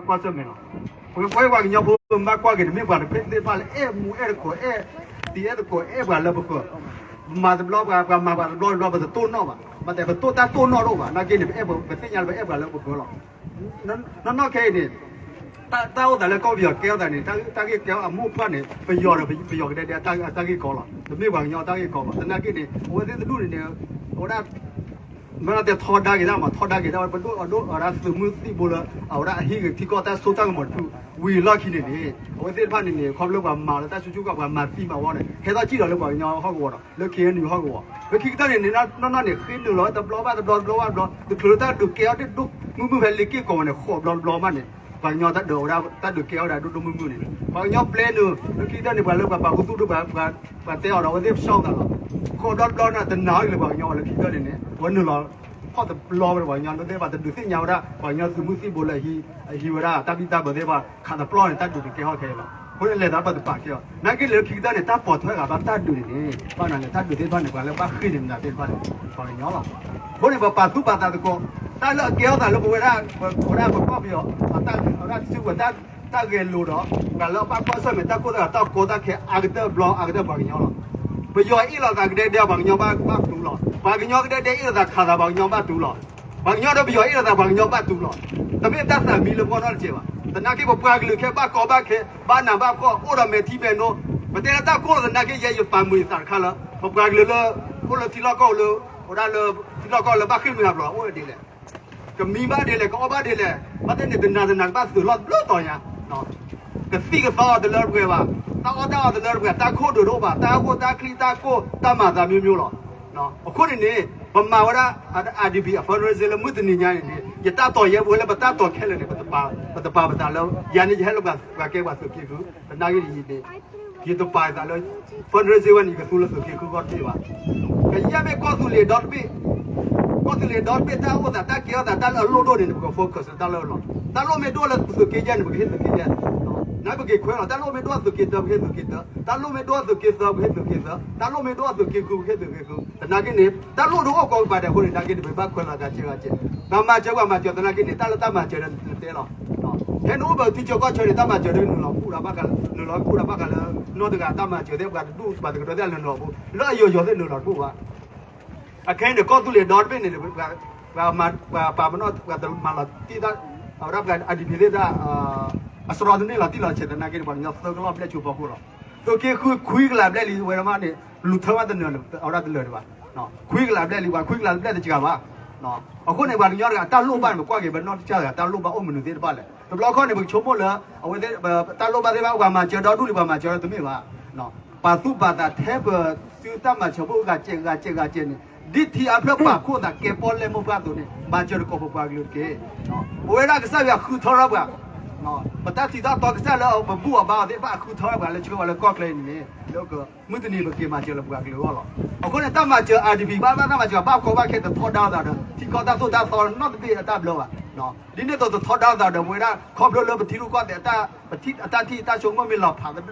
ကွၢ်ဆၢၣ်မဲာ်လီၤ. ပဝဲပှၤကညီဖိ ပမ့ၢ်ဘၣ်ကွၢ်က့ၤ တမ့ၢ်ပှၤတဖုသ့ၣ်တဖၣ်လၢအဲၣ်မူအဲၣ်တကိး အဲၣ်သံအဲၣ်တကိး အဲၣ်ပှၤလၢပဃၢၤ, ပမၤတဘျီပှၤ ပှၤမၤပှၤတဘျီတဘျီ ပတတိၢ်နီၣ်ဘၣ်, မ့ၢ်တဲပတိၢ်တၢ်တိၢ်နီၣ်တအိၣ်ဘၣ်, နာ်က့န့ၣ် ပအဲၣ်ပှၤ ပသ့ၣ်ညါလၢပအဲၣ်ပှၤလၢပဃၢၤလီၤ. နီၢ်နီၢ်ခဲအံၤန့ၣ် တၢ်အိၣ်သးလၢကီၢ်ပယီၤကဲထီၣ်သးန့ၣ် တၢ်ဂ့ၢ်ကဲထီၣ်အမိၢ်ပှၢ်န့ၣ် ပယီၤဒီး ပယီၤကဒဲဒဲအတၢ်ဂ့ၢ်ကီလီၤ. တမ့ၢ်ပှၤကညီအတၢ်ဂ့ၢ်ကီဘၣ်. သနာ်က့န့ၣ် အဝဲသ့ၣ်တဒူၣ်န့ၣ်န့ၣ် အဝဲဒၣ် မ့ၢ်တဲထီဒါက့ၤတၢ်မး ထီဒါက့ၤတၢ် ပဒိၣ်အဒိၣ်အဝဲဒၣ်သုးမုၢ်သံၣ်ဘိလၢ အဝဲဒၣ်အဟံၣ်ဂ့ၤထံကီၢ်တၢ်စိတၢ်ကမီၤတဖု ဝံၤအလီၢ်ခံန့ၣ်န့ၣ် အဝဲသ့ၣ်တဖၣ်န့ၣ်န့ၣ် ခီဖျိပှၤမၤလၢတၢ်စုဆူၣ်ကီၢ် ပှၤမၤသံမၤဝီန့ၣ် ဟဲထီၣ်စံၣ်လီၤလၢပှၤကညီဟီၣ်ကဝီၤဒီး လၢ ခ့ၣ်အဲၣ်ယူၣ် ဟီၣ်ကဝီၤ လၢခံကတၢၢ်န့ၣ်န့ၣ် နီၢ်နီၢ်န့ၣ် ဃ့နုာ်လီၤတဘျီဘၣ်တဘျီ တဘျီဘၣ်တဘျီ တချုးလၢတၢ်ဒုးကဲအီၤဒိၣ်ဒိၣ်မုၢ်မုၢ်ဖဲလ့ၢ်က့ၢ်ကီးန့ၣ် ဃိးဘျီတဘျီမးန့ၣ် ပှၤကညီတၢ်ဒုးဝဲဒၣ် တၢ်ဒုးကဲအီၤဒၣ်ဒိၣ်ဒိၣ်မုၢ်မုၢ်န့ၣ် ပှၤကညီပျဲနုာ် လၢခံကတၢၢ်န့ၣ် ပှၤလၢပှၤပာ်ခူသူၣ်ဒိၣ်ပှၤ ပှၤတဲအီၤဒီး အဝဲသ့ၣ်ပဆှီသးလီၤ. ဃိးဘျီတဘျီန့ၣ် တနာ်အီၤလၢပှၤကညီလၢခံကတၢၢ်န့ၣ်န့ၣ် အဝဲနုာ်လီၤ ဖီၣ်တဘျီဝဲဒၣ်ပှၤကညီ လၢသ့ၣ်တဖၣ်တဒုးသ့ၣ်ညါဝဲဒၣ် ပှၤကညီသုးမုၢ်သံၣ်ဘိလၢ အဟံးဝဲဒၣ်တၢ်ဘံၣ်တၢ်ဘၢသ့ၣ်တဖၣ် ခးတပျီန့ၣ် တၢ်ဒုးကကဲထီၣ်ခဲအံၤလီၤ. အဃိန့ၣ်လဲၤသးပတပာ်ကဲအီၤ နာ်က့လၢခံကတၢၢ်န့ၣ် တၢ်ပိာ်ထွဲဂၤဘၣ်တၢ်ဒုးန့ၣ်န့ၣ် ဘၣ်နၤလဲၣ် တၢ်ဒုးသ့ၣ်တဖၣ်န့ၣ် ပှၤလၢဘၣ်ဃ့ၢ်န့ၣ် မနုၤသ့ၣ်တဖၣ်လဲၣ် ပှၤကညီလီၤ. အဃိန့ၣ် ပပာ်သူၣ်ပာ်သးသကိး တၢ်လၢအကဲထီၣ်သးလၢပဝဲဒၣ် ပဝဲဒၣ်ပကီၢ်ပယီၤ အတၢ် အဝဲဒၣ်စုကဝဲၤ တၢ်ဂဲၤလိာ်ဒီး ပှၤလၢအဘၣ်ကွၢ်ဆၢၣ်မဲာ်တၢ်ကိၢ်တၢ်ဂီၤ တၢ်ကီတၢ်ခဲအါကတၢၢ်ဘျီ အါကတၢၢ်ပှၤကညီလီၤ. ပယီၤအ့ၣ်လိာ်သးကဒဲကဒဲ ပှၤကညီဘၣ်တူၢ်လီၤ. ပှၤကညီကဒဲကဒဲအ့ၣ်လိာ်သးခးသး ပှၤကညီဘၣ်တူၢ်လီၤ. ပှၤကညီဒီးပယီၤအ့ၣ်လိာ်သး ပှၤကညီဘၣ်တူၢ်လီၤ. တမ့ၢ်တၢ်သးမံလၢပဂီၢ်နီတစဲးဘၣ်. သနာ်က့ ပပှၤကလုာ်ခဲအံၤ ဘၣ်ကီဘၣ်ခဲ ဘၣ်နးဘၣ်ဖှီၣ် အိၣ်ဒီးမဲာ်ထံမဲာ်နိ ပတဲလၢတၢ်ကိၢ်လီၤ သနာ်က့ ယဲယပာ်မုာ်ယသးတခါလၢ ပပှၤကလုာ်လၢ အိၣ်လၢထံလီၢ်ကီၢ်လၢ အိၣ်ဒၣ်လၢ ထံလီၢ်ကီၢ်လၢဘၣ်ဃ့ၢ်မှံဟးဖျိး အိၣ်ဝဲဒ်လဲၣ် ကမံဘၣ်ဒ်လဲၣ် ကအီၣ်ဘၣ်ဒ်လဲၣ် ဘၣ်သ့ၣ်န့ၣ် တနၤတနၤကဘၣ်သုးလီၢ်ဘျၢတီၤညါ ကသံၣ်ကသီအီၤတလၢတပှဲၤဘၣ်, တၢ်အီၣ်တၢ်အီတလၢတပှဲၤ တၢ်ခိၣ်ဒုးတအိၣ်ဘၣ်, တၢ်အိၣ်တၢ်ချံတၢ်ကိၢ် တၢ်မၤသးမျိုးမျိုးလီၤ. အဃိန့ၣ်န့ၣ် ပမၤဝဲဒၣ် အ အ IDP အ fundraising လၢမုၢ်တနံၤညါန့ၣ်န့ၣ် ယတၢ်တီၢ်ယဲၢ်ပဝဲလၢပတၢ်တီၢ်ခဲလၢာ်န့ၣ် ပတပာ်ပသးလၢ ယၤန့ၣ် ယဟဲလၢပှၤကဲပှၤသုးက့ဃု သနာ်က့န့ၣ် ယတပာ်ယသးလၢ fundraising ဝဲန့ၣ် ယကသူလၢသုးက့ဃုဂီၢ်တဘ့ၣ်ဘၣ်. ကယဲၢ်မ့ၢ်ကီၢ်သူလ့ၤဒီတဘ့ၣ်, ကီၢ်သူလ့ၤဒီတဘ့ၣ် တၢ်အိၣ်သး တၢ်ကဲထီၣ်သး တၢ်လၢအလိၣ်ဒိၣ်န့ၣ် ပက focus တၢ်လၢအလီၢ်, တၢ်လိၣ်မ့ၢ်ဒိၣ်လၢသုးက့ယဲၢ်န့ၣ် ပကဟ့ၣ်သုးက့ယဲၢ်, နပက့ၤခွဲးလီၤ, တၢ်လိၣ်မ့ၢ်ဒိၣ်သုးက့သၢ ပကဟ့ၣ်သုးက့သၢ, တၢ်လိၣ်မ့ၢ်ဒိၣ်သုးက့သၢ ပကဟ့ၣ်သုးက့သၢ, တၢ်လိၣ်မ့ၢ်ဒိၣ်သုးက့ဃု ပကဟ့ၣ်သုးက့ဃု, သနာ်က့န့ၣ် တၢ်လိၣ်ဒိၣ်အိၣ်ကိးကပၤဒဲးအဃိန့ၣ် သနာ်က့န့ၣ် ပဘၣ်ခွဲးလီၤဂၤစဲးဂၤစဲး, ပှၤမၤစၢၤပှၤမၤစၢၤသနာ်က့န့ၣ် တၢ်လၢတၢ်မၤစၢၤဒီးနတဲလီၤ ဖဲနအိၣ်ဘၣ်ထံဆၢကီၢ်ဆၢန့ၣ် တၢ်မၤစၢၤဒီးနုာ်လီၤကူၣ်ဒီးဘၣ်ဃး နုာ်လီၤကူၣ်ဒီးဘၣ်ဃးလၢ နီၢ်တဂၤတၢ်မၤစၢၤသ့ၣ် ပှၤတဒူၣ်ပှၤတကဒၢသ့ၣ်နုာ်လီၤပူၤ လၢအယိာ်ယိာ်သ့ၣ်နုာ်လီၤတကူၣ်ဘၣ်. အခဲအံၤန့ၣ် ကီၢ်သူလ့ၤဒီတဘ့ၣ်န့ၣ် ပှၤမၤပှၤပာ်ပနီၣ် ပှၤတမၤလီၤတံၢ်တၢ် အဝဲဒၣ်ပှၤ IDP သ့ၣ်တၢ် အစရီတန့ၢ်လီၤတံၢ်လီၤဆဲးသနာ်က့န့ၣ် ပှၤကညီသၢကလီၢ်ဘျဲၣ်ဆူဖီခိၣ်လီၤ. သုးက့ဃုခွံကလးဘျဲၣ်လံဝဲဒၣ်မးန့ၣ် လူၤထၢမးတနၢၤ အဝဲဒၣ်တလၢာ်ဒံးဘၣ် ခွံကလးဘျဲၣ်လံ ပှၤခွံကလးဘျဲၣ်တစှၤဘၣ်. အဃိန့ၣ် ပှၤကညီတဂၤတၢ်လိၣ်ဘၣ်န့ၣ် ပကွၢ်က့ၤ ပနီၢ်တစၢ်တဂၤ တၢ်လိၣ်ဘၣ်အိၣ်မနုၤသ့ၣ်တဖၣ်လဲၣ်. တဘျီခီန့ၣ် ပကဆိကမိၣ်လၢ အဝဲသ့ၣ် တၢ်လိၣ်ဘၣ်သ့ၣ်တဖၣ် ပှၤမၤစၢၤဒီဒူၣ်လံ ပှၤမၤစၢၤဒီးတမ့ၢ်ဘၣ်. ပာ်သူၣ်ပာ်သးထဲပသုတၢ်မၤစၢၤဖိဂၤစဲးဂၤစဲးဂၤစဲးန့ၣ် ဒ်ထံအါဖျၢၣ်ပာ်ခိၣ်သးကဲပီၣ်လဲၣ်မိၢ်ပှၢ်အသိးန့ၣ် မၤစၢၤတကိးပပှၤကလုာ်တက့ၢ်. ပဝဲဒၣ်ကစၢ်ယွၤဃုထၢထီၣ်ပှၤ ပတၢ်ထံၣ်တၢ်တီကစၢ်လၢပဘူၣ်အီၤဘါအီၤသ့ၣ်တဖၣ် အဃုထၢထီၣ်ပှၤလၢဆှၢပှၤလၢကီၢ်ချၢအံၤန့ၣ်န့ၣ် လၢမုၢ်တနံၤပက့ၤမၤစၢၤလၢပပှၤကလုာ်အဂီၢ်လီၤ. အဃိန့ၣ် တၢ်မၤစၢၤ IDP ဘၣ်ဘၣ်တၢ်မၤစၢၤဘၣ်ကီဘၣ်ခဲ တထီဒါသးဒီး ထံကီၢ်တၢ်သိၣ်တၢ်သီနီတဘ့ၣ်အတၢ်ဘျၢဘၣ်. ဒ်န့ၣ်အသိးတထီဒါသးဒီး ပဝဲဒၣ်ခီဖျိလၢပထံရူၢ်ကီၢ်သဲး ပထံၣ်အတၢ်ထံၣ်အတၢ်ဆိကမိၣ်မ့ၢ်လီၤဖး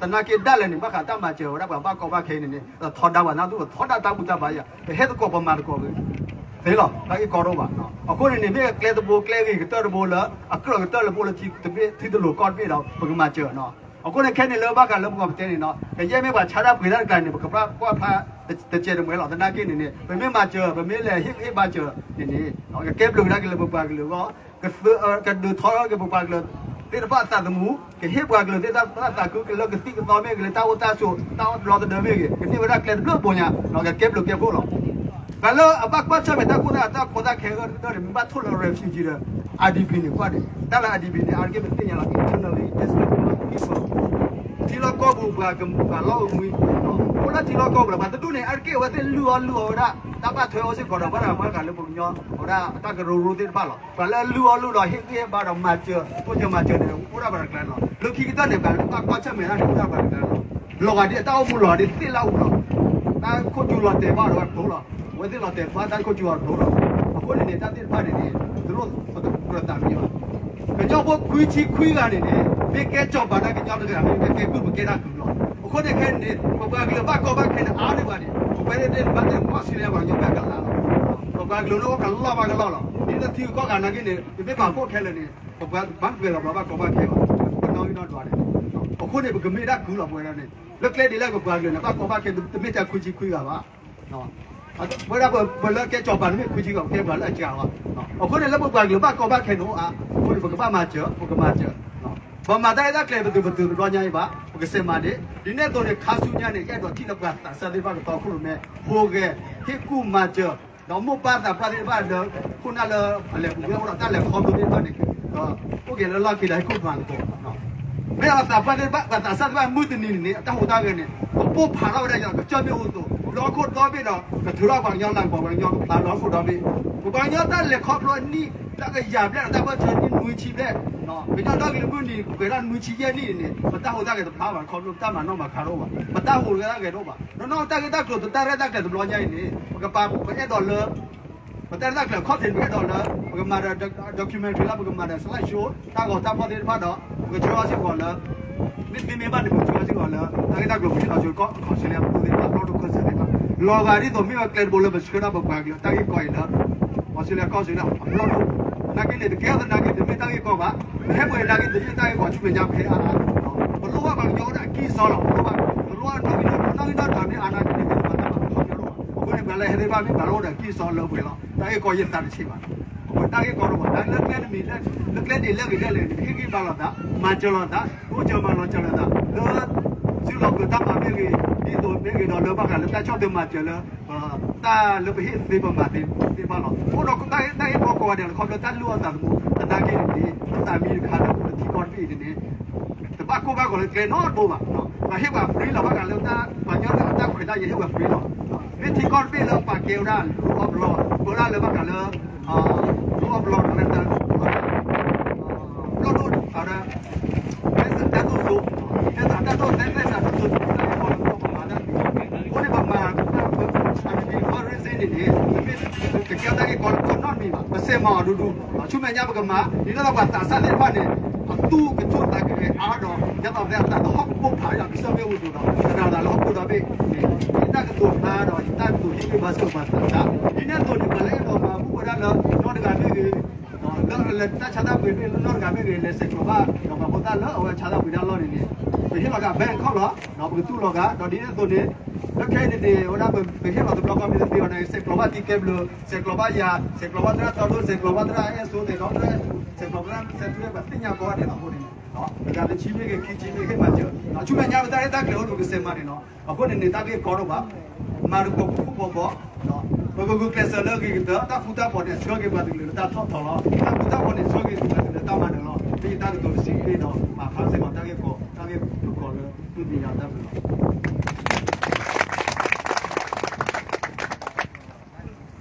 သနာ်က့ဒၣ်လဲာ်န့ၣ် ဘၣ်ဃးတၢ်မၤစၢၤဝဲဒၣ်ပှၤဘၣ်ကီဘၣ်ခဲအံၤန့ၣ်န့ၣ် တထီဒါပှၤနီတဘ့ၣ် တထီဒါတၢ်ဘူၣ်တၢ်ဘါယၤ ပဟဲသကိးပမၤသကိးဂ့ၤ သ့လီၤ တၢ်ဂ့ၢ်ကီတအိၣ်ဘၣ်. အဃိန့ၣ်န့ၣ် မ့ၢ်ကျဲတဘိ ကျဲဂ့ၤကတၢၢ်တဘိလၢ အကြၢးကတၢၢ်လၢပအိၣ်လၢထံတဘ့ၣ် ထံတလိၤကီၢ်တဘ့ၣ်ဒီး ပကမၤစၢၤနီၤ. အဃိန့ၣ် ခဲန့ၣ်လၢဘၣ်ဃးလၢပကီၢ်ပတဲန့ၣ်နီၤ ကယဲၢ်မ့ၢ်ပှၤဆါတၢ်ပှ့ၤတၢ်တကျါန့ၣ် ပကဘၣ်ကွၢ်ဖျါတစဲးတမှဲၤလီၤ. သနာ်က့န့ၣ်န့ၣ် ပမ့ၢ်မၤစၢၤ ပမ့ၢ်လဲၤဟ့ၣ်ဂံၢ်ဟ့ၣ်ဘါစၢၤန့ၣ်န့ၣ် ကကဲဘျုးကဒါက့ၤလၢပပှၤကလုာ်အဂီၢ် ကသု ကဒုးထီထီၣ်က့ၤပပှၤကလုာ်သ့ၣ်တဖၣ်အသးသမူ ကဟ့ၣ်ပှၤကလုာ်သ့ၣ်တဖၣ်အသးခု ကလၢကသံၣ်ကသီမ့ၢ်ဂ့ၤ လၢတၢ်အိၣ်တၢ်ဆိး တၢ်အီၣ်တဘျီသဒၢမ့ၢ်ဂ့ၤ ကန့ၢ်ဝဲဒၣ်ကျဲတဘျုးဘိညါ ကကဲဘျုးကဲဖှိၣ်လီၤ. ပှၤလၢအဘၣ်ကွၢ်ဆၢၣ်မဲာ်တၢ်ကိၢ်တၢ်ဂီၤ တၢ်ကီတၢ်ခဲအဂီၢ်န့ၣ် မ့ၢ်ဘၣ်ထိၣ်လၢ refugee ဒီး IDP န့ၣ် ကွၢ်န့ၣ် တၢ်လၢ IDP န့ၣ် အါတက့ၢ်ပသ့ၣ်ညါလီၤ internally displaced people ထံလီၢ်ကီၢ်ပူၤပှၤကမူၤပှၤလီၢ်အိၣ်မှံ အိၣ်လၢထံလီၢ်ကီၢ်ပူၤလီၤ. ပှၤတဒူၣ်န့ၣ် အါတက့ၢ်အဝဲသ့ၣ်လုၢ်အီၣ်လုၢ်အီဝဲဒၣ် တၢ်ဘၣ်ထွဲအီၤစ့ၢ်ကီးဒီး ဘၣ်တၢ်ဘၣ်ဃးလၢပှၤကညီ အဝဲဒၣ်တၢ်ကရၢကရိသ့ၣ်တဖၣ်လီၤ. ပှၤလၢအလုၢ်အီၣ်လုၢ်ဒီးဟ့ၣ်ဂံၢ်ဟ့ၣ်ဘါဒီးမၤစၢၤ တိစၢၤမၤစၢၤန့ၣ် အိၣ်ဒၣ်ပှၤတကျါန့ၣ်လီၤ. လၢခံကတၢၢ်န့ၣ် ပှၤလၢဘၣ်ကွၢ်ဆၢၣ်မဲာ်တၢ်န့ၣ် အိၣ်ဒၣ်ပှၤတကျါန့ၣ်လီၤ. လီၤဂာ်ဒ်အတၢ်အိၣ်မူလီၤဂာ်ဒ်သ့ၣ်လၢအူလီၤ. တၢ်ခိၣ်ကၠူလီၤတဲာ်ဘၣ်ဒီးဝဲဒၣ်တိလီၤ. အဝဲသ့ၣ်လီၤတဲာ်ဘၣ်တၢ်ခိၣ်ကၠူအီၤတိလီၤ. အဃိန့ၣ်န့ၣ် တၢ်သ့ၣ်တဖၣ်န့ၣ်န့ၣ် တလိၣ်ပကြၢးသးမံဘၣ်. ကညီဖိခွံဆံခွံဂၤန့ၣ်န့ၣ် မ့ၢ်ကဲစီၤပၤတၢ်ကညီတဂၤ မ့ၢ်ကဲကုၢ်ပကဲတၢ်ကုၢ်လီၤ. အဃိန့ၣ်ခဲအံၤန့ၣ် ပပှၤကလုာ်ဘၣ်ကီဘၣ်ခဲန့ၣ် အါန့ၢ်ပှၤန့ၣ် ပဝဲသ့ၣ်န့ၣ် ဘၣ်သ့ၣ်မီၢ်ဆံးလၢပှၤကညီဘၣ်ကလါလီၤ. ပပှၤကလုာ်န့ၣ်အိၣ်ကလီၢ်ဘၣ်ကလီၢ်လီၤ. ဒ်လၢထံဂုၤကီၢ်ဂၤနာ်က့န့ၣ် ပမ့ၢ်ပာ်ဖှိၣ်ခဲလၢာ်န့ၣ် ပှၤဘၣ်ပှဲၤလီၤပှၤဘၣ်ကီဘၣ်ခဲဘၣ်, ပနီၣ်ဂံၢ်နီၣ်ဒွးန့ၣ်, အဃိန့ၣ် ပကမ့ၢ်ဒၣ်ကုၢ်လီၤပဝဲဒၣ်န့ၣ် လၢကျဲဒ်လဲၣ်ပပှၤကလုာ်န့ၣ် ဘၣ်ကီဘၣ်ခဲ တမ့ၢ်တၢ်ခွံဆံခွံဂၤဘၣ်. ဝဲဒၣ်ပလၢကဲစီၤပၤန့ၣ်မ့ၢ်ခွံဆံဂၤ ကဲပှၤလၢအစှၤဘၣ်. အဃိန့ၣ် လၢပပှၤကလုာ်ဘၣ်ကီဘၣ်ခဲန့ၣ်အိၣ်အါ, အဃိန့ၣ် ပကဘၣ်မၤစၢၤ ပကမၤစၢၤ ပမၤတၢ်အဲၣ်တၢ်ကျဲၤပသုးပသုးတဘျီညါအံၤဘၣ်, ပကစဲးမၤဒံး ဒ်န့ၣ်အသိးန့ၣ် ခါဆူညါန့ၣ် ယအဲၣ်ဒိးထံၣ်လၢပှၤသးစၢ်သ့ၣ်တဖၣ်ကတီခိၣ်ရိၣ်မဲ ဟူးဂဲၤ ဟ့ၣ်ကူၣ်မၤစၢၤ ဒီးမိၢ်ပၢ်သးပှၢ်သ့ၣ်တဖၣ်လၢ ခိၣ်နၢ်လၢအလဲၤပူၤကွံာ်အိၣ်ဒီးတၢ်လဲၤခီဖျိသ့ၣ်တဖၣ်န့ၣ် အိၣ်က့ၤလၢလီၢ်ခံဒီးဟ့ၣ်ကူၣ်မၤသကိး မ့ၢ်အသးပှၢ်သ့ၣ်တဖၣ် ပှၤသးစၢ်သ့ၣ်တဖၣ်မုၢ်တနံၤန့ၣ် အတၢ်ဟူးတၢ်ဂဲၤန့ၣ် ကပိၢ်ဖးထီၣ်ဝဲဒၣ်ယီၤ ကစၢၢ်မ့ၣ်အူအသိး လီၤခိၣ်ဒီဘ့ၣ်ဒီး ကထုးထီၣ်ပှၤကညီလၤကပီၤ ပှၤကညီကဖျါလီၤခိၣ်ဒီဘ့ၣ် ပပှၤကညီတၢ်လဲၤခီဖျိအနံၣ် တၢ်ကယၤဘျဲၣ်ဒီးတၢ်ပၢၢ်ဆၢနံၣ်နွံဆံဘျဲၣ် ကညီဒီကလုာ်မုၢ်နံၤ ပှဲၤဒၣ်နွံဆံယဲၢ်နံၣ်န့ၣ် ပတၢ်ဟူးတၢ်ဂဲၤတဖျါဘၣ် ခီဖျိတၢ်မၤနီၣ်မၤခါတအိၣ်ဘၣ် ပတၢ်ဟူးတၢ်ဂဲၤတအိၣ်ဘၣ် ဒီးနီၢ်တၢ်ဂ့ၢ်တၢ်ကျိၤ ပတၢ်ရဲၣ်တၢ်ကျဲၤတဘျီညါအံၤန့ၣ် ပကပာ်ပအဲၣ်ဒိးလၢ ပတၢ်ရဲၣ်တၢ်ကျဲၤအခီၣ်ထံး ပအဲၣ်ဒိးလၢ ပကမၤဒီး documentary လၢပကမၤဒီး slide show တၢ်ဂီၤတၢ်ဖီၣ်သ့ၣ်တဖၣ်ဒီး ပကဆှၢအီၤစ့ၢ်ကီးလၢ မ့တမ့ၢ်ဘၣ်န့ၣ် ပကဆှၢအီၤစ့ၢ်ကီးလၢ တၢ်ဂ့ၢ်တၢ်ကျိၤပဟ့ၣ်လီၤဆှၢကီၢ် ကီၢ်စဲၣ်လၢအပူၤသ့ၣ်တဖၣ် လီၢ်ဒိၣ်ခၢၣ်စးသ့ၣ်တဖၣ် လီၤဂာ်ဒ်သိးမ့ၢ်ဝဲကျဲတဘိလၢပဆှၢဒၣ်ပပှၤကလုာ်တၢ်ဂ့ၢ်ကီအံၤလၢ ကီၢ်စဲၣ်လၢကီၢ်စဲၣ်လၢအဘျီၣ်ဒိၣ် နာ်က့န့ၣ် တကဲသနာ်က့တမ့ၢ်တၢ်ဂ့ၢ်ကီဘၣ် ပဟဲပှဲၤနာ်က့တမ့ၢ်တၢ်ဂ့ၢ်ကီဆူမဲာ်ညါဖဲအါအါ ပလိၣ်ဘၣ်ပှၤကညီအိၣ်ဒီးအကံၢ်အစီလီၤ ပလိၣ်ဘၣ် ပလိၣ်ဘၣ်နီၣ်ဂံၢ်နီၣ်ဒွးမ့ၢ်အါနာ်က့န့ၣ် ပမၤတၢ်ဘၣ်ခီပညီတအိၣ်ဘၣ် အဃိန့ၣ် ပှၤလၢဟဲသ့ၣ်တဖၣ်မ့ၢ်ပှၤလၢအိၣ်ဒီးအကံၢ်အစီလၢပှဲၤလီၤ တၢ်ဂ့ၢ်ကီယသးတဆံးဘၣ် အဝဲတၢ်ဂ့ၢ်ကီတအိၣ်ဘၣ် နာ်က့လၢကျဲတမံၤ လၢကျဲဒ်လဲၣ်ဂ့ၤဒ်လဲၣ်န့ၣ် ဟ့ၣ်ဂံၢ်ဘါလိာ်သး မၤစၢၤလိာ်သး အိၣ်စၢၤမၤလီၤစၢၤလိာ်သး လၢ စုလီၤပျၢၤတၢ်မၤမ့ၢ်ဂ့ၤ ဒ်သိးမ့ၢ်ဂ့ၤဒီးလၢဘၣ်ဃးလၢတၢ်ဆီၣ်ထွဲမၤစၢၤလၢ တၢ်လၢပဟ့ၣ်သ့ပမၤသ့သ့ၣ်တဖၣ်လီၤ. အိၣ်ဒီးတၢ်ဂ့ၢ်ကီကိးဂၤဒဲးလီၤ ခီဖျိတၢ်လိၣ်အသးသမူ သနာ်က့န့ၣ် ပသးမံတခါဒီးပထံကီၢ်တဘ့ၣ်အံၤန့ၣ် တဘၣ်ကိၢ်ဘၣ်ဂီၤလၢကျဲနီတဘိဘၣ်. ပှၤဟ့ၣ်ပှၤ free လီၤ ဘၣ်ဃးလၢတၢ်ပှၤကညီတဂၤတၢ်ခွဲးတၢ်ယာ်ဟ့ၣ်ပှၤ free လီၤ. မ့ၢ်ထံကီၢ်တဘ့ၣ်လၢပာ်ကဲဝဲဒၣ် rule of law ပၢဒၣ်လၢဘၣ်ဃးလၢ rule of law ဒီးလၢ ဘျီၣ်ဒိၣ်ဒီး မဲစးတၢ်ဒိၣ်စိ မဲစးတၢ်ဒိၣ်စိ မဲစးဒိၣ်စိ တၢ်ဂ့ၢ်ကီလၢပမၤတၢ်န့ၣ် အဃိန့ၣ်ပမၤ အမံၤမံၤ fundraising န့ၣ်န့ၣ် တမ့ၢ်ကကဲတၢ်ဂ့ၢ်ကီလၢကီနီတမံၤဘၣ် ပစဲးမၤအီၤဒူဒူ ဆူမဲာ်ညါပကမၤ ဒ်သိးဒီးပှၤသးစၢ်သ့ၣ်တဖၣ်န့ၣ် အသူၣ်ကဆူၣ်သးကဟဲအါဒီး ဒ်သိးပှၤသးသဟီၣ်ကပိၢ်ဖးဒီး ကစၢၢ်မ့ၣ်အူအသိးဒီး သရၣ်သးလၢဟီၣ်ခိၣ်ဒီဘ့ၣ်န့ၣ် ယတၢ်ကတိၤဖျါဒီး ယတၢ်ကတိၤဟ့ၣ်ဂံၢ်ဘါစၢၤပှၤသးစၢ် ဒ်န့ၣ်အသိးန့ၣ် ပှၤလၢအဲၣ်ဒိးမၤဘူၣ်ဝဲဒၣ်လၢ နီတဂၤမ့ၢ်ဂ့ၤ လၢတၢ်ဆါတၢ်ပှ့ၤမ့ၢ်နီတဂၤမ့ၢ်ဂ့ၤ လဲၤဆဲးကျိးဘၣ် ဒီးပှၤဖိသၣ်လၢအဝဲဆါတၢ်ပှ့ၤတၢ်လီၢ်န့ၣ်န့ၣ် ပဟ့ၣ်လီၤက့ၤ bank account လီၤ ဒီးပကသူၣ်လီၤက့ၤ ဒီးဒ်န့ၣ်အသိးန့ၣ် လၢခဲအံၤန့ၣ်န့ၣ် အဝဲဒၣ်ပဟ့ၣ်လီၤတဘျီဃီမ့ၢ်တသ့ဘၣ်န့ၣ် ဆဲးကျိးဘၣ်တံၤကဲဘျုး ဆဲးကျိးဘၣ်ယၤ ဆဲးကျိးဘၣ်သရၣ်တီဒိ ဆဲးကျိးဘၣ်သရၣ်အဲၣ်စိသဲးဒီ ဆဲးကျိးဘၣ်သရၣ်ဆဲးကျိးဘၣ်သ့ၣ်ညါကိးဂၤဒဲးလီၤအဃိန့ၣ် တဂၤတဆံမ့ၢ်ဂ့ၤ ခံဆံမ့ၢ်ဂ့ၤ ဟ့ၣ်မၤစၢၤ ဆူမဲာ်ညါ ပတၢ်ရဲၣ်တၢ်ကျဲၤအိၣ်ဒီးကစဲးမၤန့ၣ်လီၤ. အဃိန့ၣ်န့ၣ် တၢ်ဂ့ၢ်ကီတအိၣ်ဘၣ် မၤတကိးပူၤပီၤပီၤ ပကဂုာ်ကျဲးစၢးလၢအဂ့ၤကတၢၢ် တၢ်ဃူတၢ်ဖိးန့ၣ် ဆှၢက့ၤပှၤတကလုာ်လၢတၢ်ထီၣ်ထီလီၤ. တၢ်ဃူတၢ်ဖိးန့ၣ်ဆှၢက့ၤပှၤတကလုာ်လၢတၢ်မၤနၢၤလီၤ. မ့ၢ်ယတၢ်ကတိၤတဆံးအံၤဒီး ပာ်ဖျါစ့ၢ်ကီးတၢ်ဂ့ၢ်ကီ တၢ်ဂ့ၢ်ကီလၢ မုၢ်တနံၤညါတၢ်ဘျုးလီၤ.